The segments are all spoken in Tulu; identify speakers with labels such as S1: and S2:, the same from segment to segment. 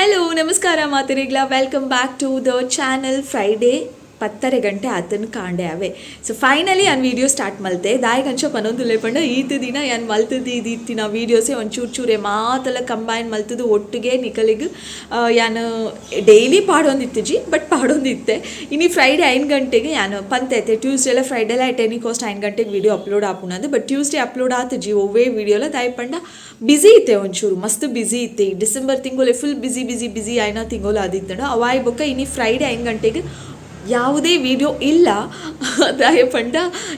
S1: ಹಲೋ, ನಮಸ್ಕಾರ ಮಾತೆರೆಗ್ಲ. Welcome back to the channel. Friday 10:30 ಗಂಟೆ ಆತನ ಕಾಂಡೆ ಅವೆ. ಸೊ ಫೈನಲಿ ಯಾನ್ ವೀಡಿಯೋ ಸ್ಟಾರ್ಟ್ ಮಲ್ತೆ. ದಾಯೆಗಂಚ ಪನೊಂದುಲ್ಲೆ ಪಂಡ, ಈತ ದಿನ ಯಾನ್ ಮಲ್ತದ್ದು ಇತ್ತಿನ ವೀಡಿಯೋಸೇ ಒಂಚೂರು ಚೂರೆ ಮಾತೆಲ್ಲ ಕಂಬೈನ್ ಮಲ್ತದ್ದು ಒಟ್ಟಿಗೆ ನಿಕಲಿಗ್ ಯಾನ್ ಡೈಲಿ ಪಾಡೊಂದಿತ್ತಿಜಿ, ಬಟ್ ಪಾಡೊಂದಿತ್ತೆ. ಇನಿ ಫ್ರೈಡೆ 5 ಗಂಟೆಗೆ ಯಾನ್ ಪಂತೆ ಟ್ಯೂಸ್ಡೇಲ ಫ್ರೈಡೇಲ ಎಟ್ ಎನಿ ಕಾಸ್ಟ್ 5 ಗಂಟೆಗೆ ವೀಡಿಯೋ ಅಪ್ಲೋಡ್ ಆಪುನಂದು. ಬಟ್ ಟ್ಯೂಸ್ಡೇ ಅಪ್ಲೋಡ್ ಆತಜಿ ಒವ್ವೇ ವೀಡಿಯೋಲ. ದಾಯೆ ಪಂಡ ಬ್ಯುಸಿ ಇತ್ತೆ, ಒಂಚೂರು ಮಸ್ತ್ ಬ್ಯುಸಿ ಇತ್ತೆ. ಈ ಡಿಸೆಂಬರ್ ತಿಂಗಳು ಫುಲ್ ಬ್ಯುಸಿ ಬ್ಯುಸಿ ಬ್ಯುಸಿ ಆಯ್ನ ತಿಂಗಳು ಆದಿತ್ತಂಡ. ಅವಾಯ್ ಬೊಕ್ಕ ಇನಿ ಫ್ರೈಡೆ 5 ಗಂಟೆಗೆ ಯಾವುದೇ ವೀಡಿಯೋ ಇಲ್ಲ. ದಾಯೆ ಪಂಡ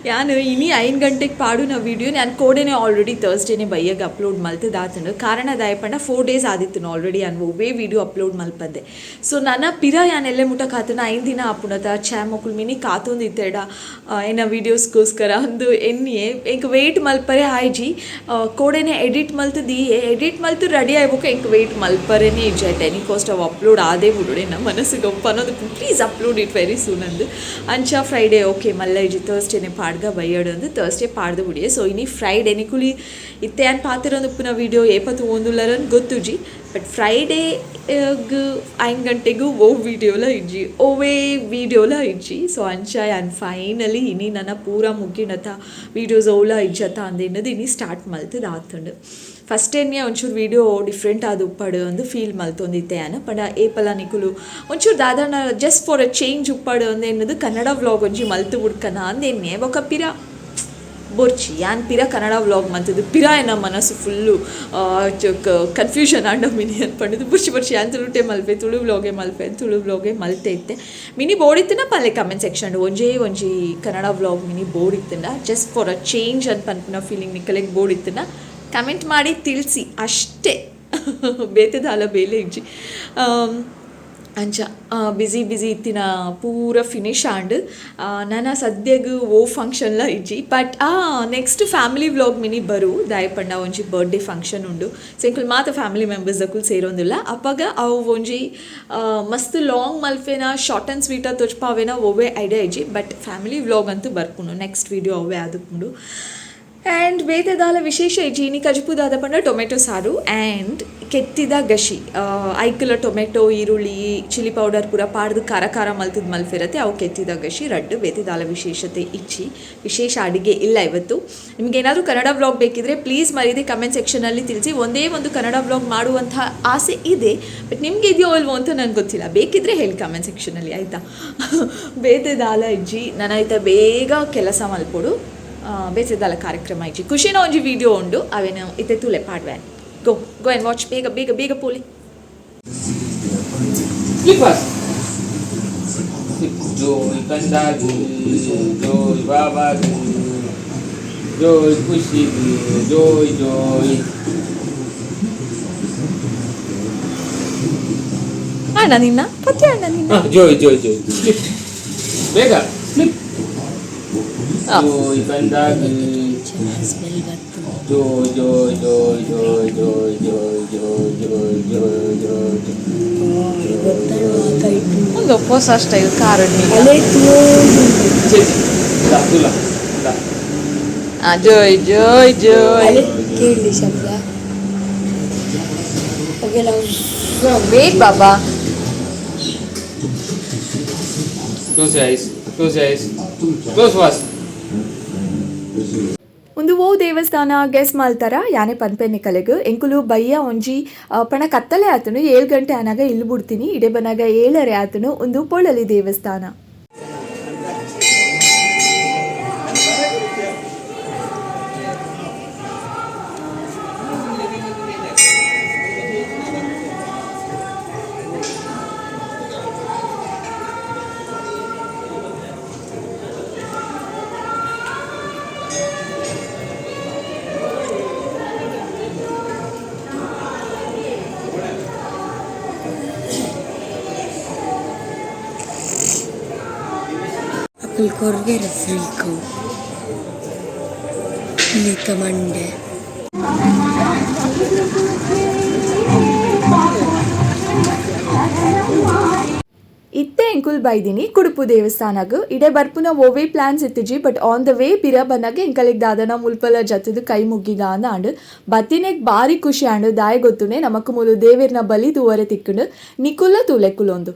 S1: ಯಾನು ಇನಿ 5 ಗಂಟೆಗೆ ಪಾಡುನ ವೀಡಿಯೋ ನಾನು ಕೋಡೆನೆ ಆಲ್ರೆಡಿ ಥರ್ಸ್ಡೇನೆ ಬಯ್ಯಗ್ ಅಪ್ಲೋಡ್ ಮಲ್ತದಾತಂಡು. ಕಾರಣ ದಾಯೆ ಪಂಡ 4 ಡೇಸ್ ಆದಿತ್ತು ಆಲ್ರೆಡಿ ಯಾನ್ ಒವ್ವೇ ವೀಡಿಯೋ ಅಪ್ಲೋಡ್ ಮಲ್ಪಂದೆ. ಸೊ ನನ್ನ ಪಿರ ಯಾನ್ ಎಲ್ಲೆ ಮುಟ ಕಾತನ 5 ದಿನ ಆಪುಣತ. ಛೇ, ಮೊಕುಲು ಮಿನಿ ಕಾತೊಂದಿತ್ತೆಡ ಎನ್ನ ವೀಡಿಯೋಸ್ಗೋಸ್ಕರ ಅಂದು ಎನ್ನಿಯೆ. ಎಂಕ್ ವೆಯ್ಟ್ ಮಲ್ಪರೆ ಆಯ್ಜಿ. ಕೋಡೆನೆ ಎಡಿಟ್ ಮಲ್ತು ದೀಯೆ. ಎಡಿಟ್ ಮಲ್ತು ರೆಡಿ ಆಯ್ಬೊಕ ಎಂಕ್ ವೆಯ್ಟ್ ಮಲ್ಪರೆನೇ ಇಜ್ಜಿ. ಅಟ್ ಎನಿ ಕಾಸ್ಟ್ ಅವು ಅಪ್ಲೋಡ್ ಆದೇ ಬಿಡುಡೆ. ನಮ್ಮ ಮನಸ್ಸಿಗೆ ಪನೊಂದು, "Please upload it very soon" ಅಂದು. ಅಂಚ ಫ್ರೈಡೇ ಓಕೆ ಮಲ್ಲ ಇಜ್ಜಿ, ಥರ್ಸ್ಡೇನೆ ಪಾಡ್ಗ ಬಯ್ಯಡು ಅಂದು ಥರ್ಸ್ಡೇ ಪಾಡ್ದು ಬುಡಿಯೆ. ಸೊ ಇನಿ ಫ್ರೈಡೆ ನಿಕುಲಿ ಇತ್ತೆ ಯಾನ್ ಪಾತೆರೊಂದು ಉಪ್ಪುನ ವೀಡಿಯೋ ಏಪ ತೂವೊಂದುಲ್ಲರನ್ ಗೊತ್ತುಜಿ. ಬಟ್ ಫ್ರೈಡೇ 5 ಗಂಟೆಗೂ ಓ ವೀಡಿಯೋಲ ಇಜ್ಜಿ, ಓವೇ ವೀಡಿಯೋಲ ಇಜ್ಜಿ. ಸೊ ಅಂಚ ಯಾನ್ ಫೈನಲಿ ಇನಿ ನನ್ನ ಪೂರ ಮುಗಿನತ ವೀಡಿಯೋಸ್ ಓಲ ಇಜ್ಜತ ಅಂದೇನದು ಇನಿ ಸ್ಟಾರ್ಟ್ ಮಲ್ತದ ಆತುಂಡು. ಫಸ್ಟ್ ಎನ್ಯ ಒಂಚೂರು ವೀಡಿಯೋ ಡಿಫ್ರೆಂಟ್ ಆದ್ ಉಪ್ಪಡು ಅಂದು ಫೀಲ್ ಮಲ್ತೊಂದಿತ್ತೆ ಯಾನ್. ಪಂಡ ಏಪಲ ನಿಕುಲು ಒಂಚೂರು ದಾದನ ಜಸ್ಟ್ ಫಾರ್ ಅ ಚೇಂಜ್ ಉಪ್ಪಡು ಅಂದೇನದು ಕನ್ನಡ ವ್ಲಾಗ್ ಒಂಜಿ ಮಲ್ತು ಬುಡ್ಕನ ಅಂದೆನ್ನೆ. ಬೊಕ ಪಿರ ಬೊರ್ಚಿ, ಯಾನ್ ಪಿರ ಕನ್ನಡ ವ್ಲಾಗ್ ಮಂತದ್ದು ಪಿರ ಎನ್ನ ಮನಸ್ಸು ಫುಲ್ಲು ಕನ್ಫ್ಯೂಷನ್ ಆಂಡ ಮಿನಿ ಅನ್ಪಂಡದು. ಬುರ್ಚಿ ಬುರ್ಚಿ, ಯಾನ್ ತುಳುಟೆ ಮಲ್ಪೆ, ತುಳು ವ್ಲಾಗೆ ಮಲ್ಪೆ, ತುಳು ವ್ಲಾಗೆ ಮಲ್ತೆ ಇತ್ತೆ. ಮಿನಿ ಬೋಡಿತ್ತಿನ ಪಲ್ಲೆ ಕಮೆಂಟ್ ಸೆಕ್ಷನ್, ಒಂಜೇ ಒಂಜಿ ಕನ್ನಡ ವ್ಲಾಗ್ ಮಿನಿ ಬೋಡಿತ್ತಿನ, ಜಸ್ಟ್ ಫಾರ್ ಅ ಚೇಂಜ್ ಅಂತ ಪನ್ಪುನ ಫೀಲಿಂಗ್ ನಿಕಲೆಗ್ ಬೋಡಿತ್ತಿನ ಕಮೆಂಟ್ ಮಾಡಿ ತಿಳಿಸಿ ಅಷ್ಟೇ. ಬೇತೆದಾಲ ಬೇಲೆ ಇಜ್ಜಿ. ಅಂಚ ಬ್ಯುಸಿ ಬ್ಯುಸಿ ಇತ್ತಿನ ಪೂರ ಫಿನಿಶ್ ಆಂಡ್. ನನ ಸದ್ಯಗ್ ಓ ಫಂಕ್ಷನ್ಲ ಇಜ್ಜಿ. ಬಟ್ ಆ ನೆಕ್ಸ್ಟ್ ಫ್ಯಾಮಿಲಿ ವ್ಲಾಗ್ ಮಿನಿ ಬರು. ದಾಯೆ ಪಂಡ ಒಂಜಿ ಬರ್ಡೇ ಫಂಕ್ಷನ್ ಉಂಡು. ಸೊ ಎಂಕುಲು ಮಾತ ಫ್ಯಾಮಿಲಿ ಮೆಂಬರ್ಸ್ ದಕುಲು ಸೇರೊಂದಿಲ್ಲ. ಅಪಗ ಅವು ಒಂಜಿ ಮಸ್ತ್ ಲಾಂಗ್ ಮಲ್ಫೆನ, ಶಾರ್ಟ್ ಆ್ಯಂಡ್ ಸ್ವೀಟ್ ತೋಜ್ಪಾವೇನ ಒವ್ವೆ ಐಡಿಯಾ ಇಜ್ಜಿ. ಬಟ್ ಫ್ಯಾಮಿಲಿ ವ್ಲಾಗ್ ಅಂತೂ ಬರ್ಪುಂಡು. ನೆಕ್ಸ್ಟ್ ವೀಡಿಯೋ ಅವೇ ಆದುಪ್ಪುಂಡು. ಆ್ಯಂಡ್ ಬೇತೆ ದಾಲ ವಿಶೇಷ ಇಜ್ಜಿ. ಇನಿ ಕಜಿಪು ದಾದ ಪಂಡ ಟೊಮೆಟೊ ಸಾರು ಆ್ಯಂಡ್ ಕೆತ್ತಿದ ಗಶಿ. ಐಕುಲ ಟೊಮೆಟೊ, ಈರುಳ್ಳಿ, ಚಿಲ್ಲಿ ಪೌಡರ್ ಪೂರ ಪಾಡ್ದು ಖಾರ ಖಾರ ಮಲ್ತದ ಮಲ್ಫಿರತ್ತೆ, ಅವು ಕೆತ್ತಿದ ಗಶಿ ರಡ್ಡು. ಬೇತೆ ದಾಲ ವಿಶೇಷತೆ ಇಚ್ಚಿ, ವಿಶೇಷ ಅಡಿಗೆ ಇಲ್ಲ ಇವತ್ತು. ನಿಮ್ಗೆ ಏನಾದರೂ ಕನ್ನಡ ವ್ಲಾಗ್ ಬೇಕಿದ್ರೆ ಪ್ಲೀಸ್ ಮರೀದೆ ಕಮೆಂಟ್ ಸೆಕ್ಷನಲ್ಲಿ ತಿಳಿಸಿ. ಒಂದೇ ಒಂದು ಕನ್ನಡ ವ್ಲಾಗ್ ಮಾಡುವಂಥ ಆಸೆ ಇದೆ. ಬಟ್ ನಿಮ್ಗೆ ಇದೆಯೋ ಇಲ್ವೋ ಅಂತ ನನಗೆ ಗೊತ್ತಿಲ್ಲ. ಬೇಕಿದ್ರೆ ಹೇಳಿ ಕಮೆಂಟ್ ಸೆಕ್ಷನಲ್ಲಿ, ಆಯಿತಾ? ಬೇತೆ ದಾಲ ಇಜ್ಜಿ. ನಾನು ಬೇಗ ಕೆಲಸ ಮಲ್ಪೊಡು. ಬೇತೆದಾಲ ಕಾರ್ಯಕ್ರಮ ಇಜ್ಜಿ. ಖುಷಿನ ಒಂಜಿ ವಿಡಿಯೋ ಉಂಡು, ಅವೇನು ಇತ್ತೆ ತೂಲೆ ಪಾಡ್ವ್ಯಾನ್. ಗೋ ಗೋ ಆ್ಯಂಡ್ ವಾಚ್. ಬೇಗ ಬೇಗ ಬೇಗ ಪೋಲಿ.
S2: Slippers. Joy ಕಂದಾಗು, ಜೋಯ್ ಬಾಬಾಗು, ಜೋಯ್ ಖುಷಿಗು, ಜೋಯ್ ಜೋಯ್.
S1: ಅಣ್ಣ ನಿನ್ನ ಪತ್ತೆ, ಅಣ್ಣ ನಿನ್ನ.
S2: ಜೋಯ್ ಜೋಯ್ ಜೋಯ್, ಸ್ಲಿಪ್, ಬೇಗ ಸ್ಲಿಪ್. ಜೋಯ್ ಕಂದಾಗು, ಜೋಯ್ ಜೋಯ್ ಜೋಯ್ ಜೋಯ್ ಜೋಯ್ ಜೋಯ್ ಜೋಯ್ ಜೋಯ್ ಜೋಯ್ ಜೋಯ್.
S1: ಒಂದು ಹೊಸ ಸ್ಟೈಲ್ ಕಾರ್.
S2: ತುಲ.
S1: ಜೋಯ್ ಜೋಯ್ ಜೋಯ್.
S3: ಕೇಳಿ ಶಬ್ದ ಓಕೆ ನಾವು.
S1: ವೇಟ್ ಬಾಬಾ.
S2: Close your eyes. Close your eyes. Close fast.
S1: ಒಂದು ಓ ದೇವಸ್ಥಾನ ಗೆಸ್ ಮಲ್ತಾರ ಯಾನೆ ಪನ್ಪೆನ್ನಿ ಕಲೆಗ್. ಎಂಕುಲು ಬಯ್ಯ ಒಂಜಿ ಪಣ ಕತ್ತಲೆ ಆತನು, 7 ಗಂಟೆ ಆನಾಗ ಇಲ್ಲು ಬಿಡ್ತೀನಿ. ಇಡೆ ಬನಾಗ 7:30 ಆತನು. ಒಂದು ಪೊಳಲಿ ದೇವಸ್ಥಾನ.
S3: ಅಕುಲು ಕೊರ್ಗೆರೆ ಫ್ರೀಕು ಪಿಲಿತ ಮಂಡೆ.
S1: ಇತ್ತೆ ಎಂಕುಲ್ ಬೈದಿನಿ ಕುಡುಪು ದೇವಸ್ಥಾನಗ್. ಇಡೆ ಬರ್ಪುನ ಒವ್ವೇ ಪ್ಲಾನ್ಸ್ ಇತ್ತಿಜಿ, ಬಟ್ ಆನ್ the way ಪಿರ ಬನ್ನಗ ಎಂಕಲೆಗ್ ದಾದನ ಮುಲ್ಪಲ ಜತ್ತದು ಕೈ ಮುಗ್ಗಿಗ ಅಂದ್ ಆಂಡ್. ಬತ್ತಿನೆಗ್ ಬಾರಿ ಖುಷಿ ಆಂಡ್. ದಾಯೆ ಗೊತ್ತುನೆ, ನಮಕ್ ಮೂಲು ದೇವೆರ್ನ ಬಲಿ ತೂವರೆ ತಿಕ್ಕುಂಡು. ನಿಕುಲ್ಲ ತೂಲೆ ಕುಲೊಂದು.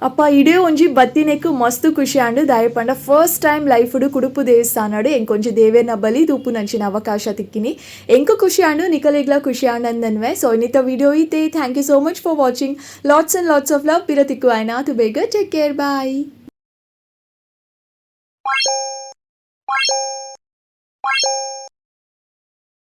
S1: ಅಪ್ಪ ಇಡೇ ಒಂಜಿ ಬತ್ತಿನೆಕ್ ಮಸ್ತ್ ಖುಷಿ ಆಂಡ್. ದಾಯೆ ಪಂಡ ಫಸ್ಟ್ ಟೈಮ್ ಲೈಫ್ಡ್ ಕುಡುಪು ದೇವಸ್ಥಾನಡ್ ಎಂಕೊಂಜಿ ದೇವೆರ್ನ ಬಲಿ ತೂಪುನಂಚಿನ ಅವಕಾಶ ತಿಕ್ಕಿನಿ. ಎಂಕ್ ಖುಷಿ ಆಂಡ್, ನಿಕಲೆಗ್ಲ ಖುಷಿ ಆಂಡ್ ಅಂದನ್ವೆ. ಸೊ ಇನ್ನಿತ ವಿಡಿಯೋ ಇತ್ತೆ. Thank you so much for watching. Lots and lots of love. ಪಿರ ತಿಕ್ಕು ಆಯ್ನಾತ್ ಬೇಗ. Take care, bye.